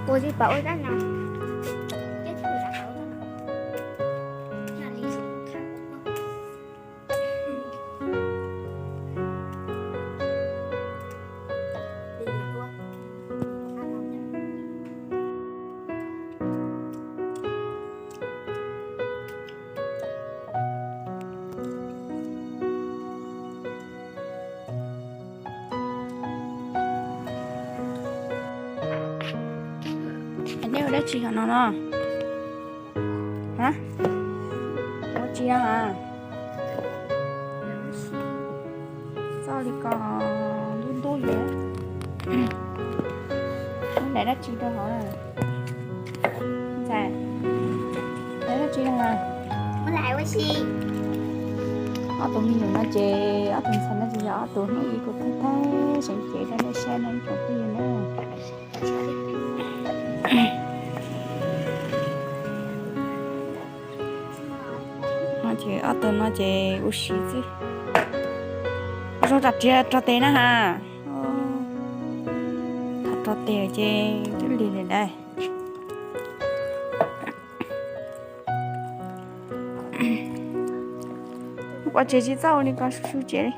Ua tsis pom ua zaj no. Neb ua dab tsi hov no no? Ua tsi no ha? Txoj li ko ntub ntub li. Muab hlais dab tsi rau hov? Ntxhais, hlais dab tsi rau hov? Ob tug me nyuam no ces, ob tug ntxhais no ces yog ob tug hnub ib kuv thaij thaij seev cev rau nej saib no ib tsoom phooj ywg na. No ces ob tug no ces ua si xwb. Ua zoo tsam tsis rog tes na ha. Thaum rog tes ces twb lig li lawm. Ua tsev tsis txhob ua li ko, su su tsev li.